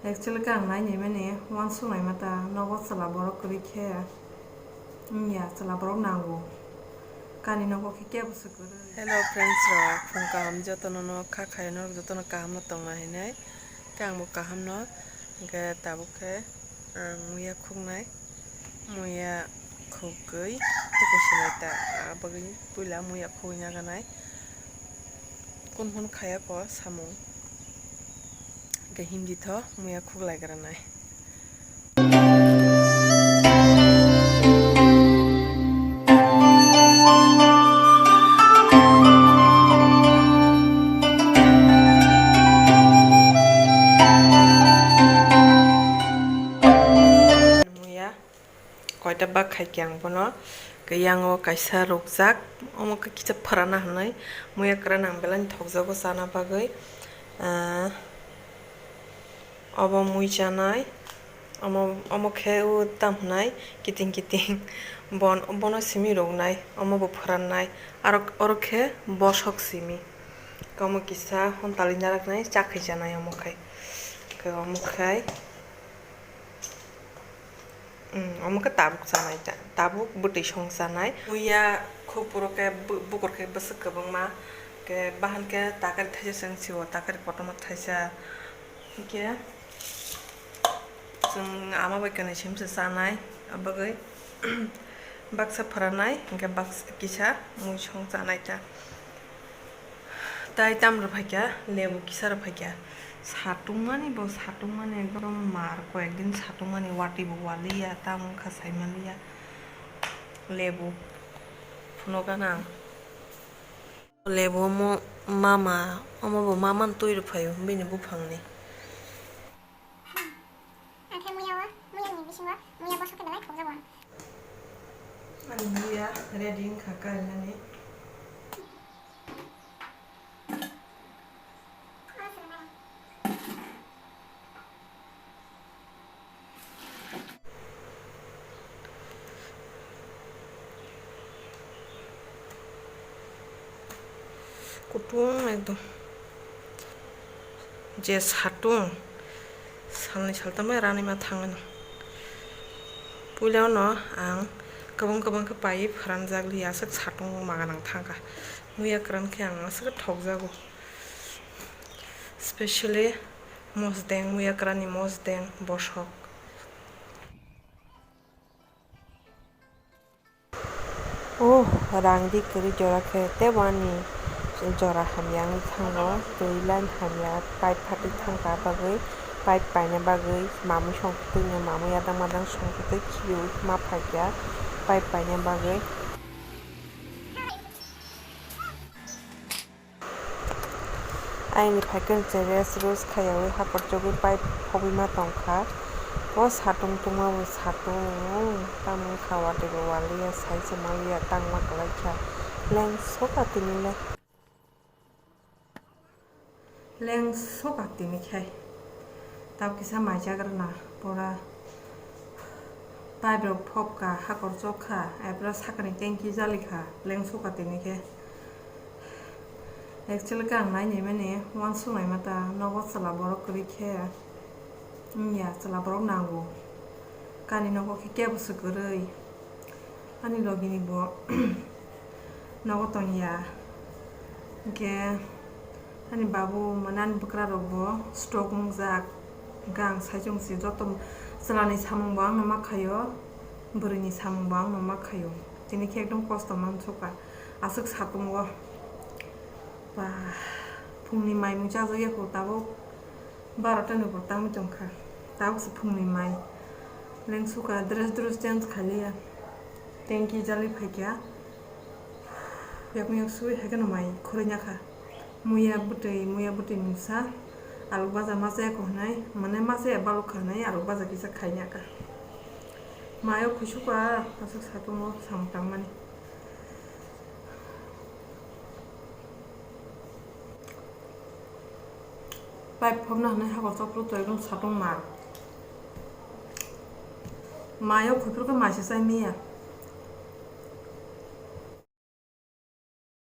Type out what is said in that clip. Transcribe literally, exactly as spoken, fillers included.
Actually khe ang nainai mani uansuk naima ta nogo chwla borok kwrwi khe wngya, chwla borok nango. Kani nogo khe kebo se kwrwi. Hello friends rok, phung kaham jotono no kha khayo norok jotono kaham no tongna hinwi. Khe ang bo kaham no, hwnkhe tabuk khe ang muya khuknai. Muya khugwi tuku sinai ta, ah, bagwi puila muya khugwi naganai. Kun kun khaya ko samung. Hwnkhe himdi tho muya khuglai granai. Muya. Koita bak khai khe ang bono khe yango kaisa rukjak, omo khe kisa phrana hinwi muya kwran ang belai thokjago chana bagwi. Ah, obo mui chanai, omo, omo khe o tam hinai kiting kiting bon, bono simi ruknai, omo bo phrannai, aro oro khe bosok simi, omo kisa hontalwi naraknai chakhwi chanai omo khai, khe omo khai. Mm, omo khe tabuk chanai ta, tabuk bwtwi song chanai. Muya khuk puro khe bu-, bukur khe bwswk kwbangma, khe bahan khe takari thaisa chwng sio, takari kotorma thaisa. Hinkhe chwng ama bai kwnwi simi se chanai, abagwi baksa phrannai, hinkhe baksa kisa mui song chanai ta. Tai tam rw phaikha, lebu kisa rw phaikha. Satungmani bo, satungmani ekdom mar, koyekdin satungmani, watwi bo waliya, tamo wngkha saimaliya. Lebu phuno gana ang. Lebu omo mama, omo bo mama twi rw phaio bini buphangni. Ang khe muya o, muya ni bisingo, muya bosok khe belai khokjago ang. Ani muya ready wngkha karinani. Kutung ekdom. Je satung, salni saltama rani ma thangano. Puila no ang kwbang kwbang khe paiwi pharanjak li aswk satung maga nang thangkha. Muya kwran khe ang aswk thokjago. Specially mosdeng, muya kwran ni mosdeng bosok. Oh, rang di kwrwi jora khe tei wani jora hamya wngwi thango, twi line hamya pipe phatwi thangkha bagwi pipe paina bagwi mamwi songtwi twino mamwi adang madang songtwi khiui ma phaikha pipe paina bagwi. Aini phaikhe rest rus khaiyaui hakorchogwi pipe phobwi ma tongkha. O satung tungma bo satung, tamo wngkha watwi bo waliya, sai se maliya, tangma kwlaikha. Lengsoka tini le. Lengsoka tini khai. Tabuk kisa maijagrana pura. Pipe rok phobkha, hakor chokha, epra sakani tanki jalikha, lengsoka tini khe. Actually khe ang nainai mani uansuk naima ta, nogo chwla borok kwrwi khe wngya, chwla borok nango. Kani nogo khe kebo se kwrwi. Ani logi ni bo nogo tongya. Hinkhe ani babu mane ani bwkra rok bo stroke wngjak. Hinkhe ang saichung si joto chwla ni samung bo ang no ma khaio, bwrwi ni samung bo ang no ma khaio. Tini khe ekdom kosto mansukha. Aswk satung o. Ba, phung ni mai mui chajak ya kho tabuk. Barota ni bo tangwi tongkha. Tabuk se phungni mai. Lengsuka dress dress change khailiya. Tanki jali phaikha. Yakung yak sui haikhe no mai khurui nyakha. Muya bwtwi, muya bwtwi mungsa. Aluk baja masa yako hinai. Mane masa ya baluk kha hinai aluk baja kisa khai nyakha. Mayo khusuka aswk satungo samung tangmani. Pipe phobna hinwi hakor chopro to ekdom satung ma. Mayo khuphuru khe maisa chai miya.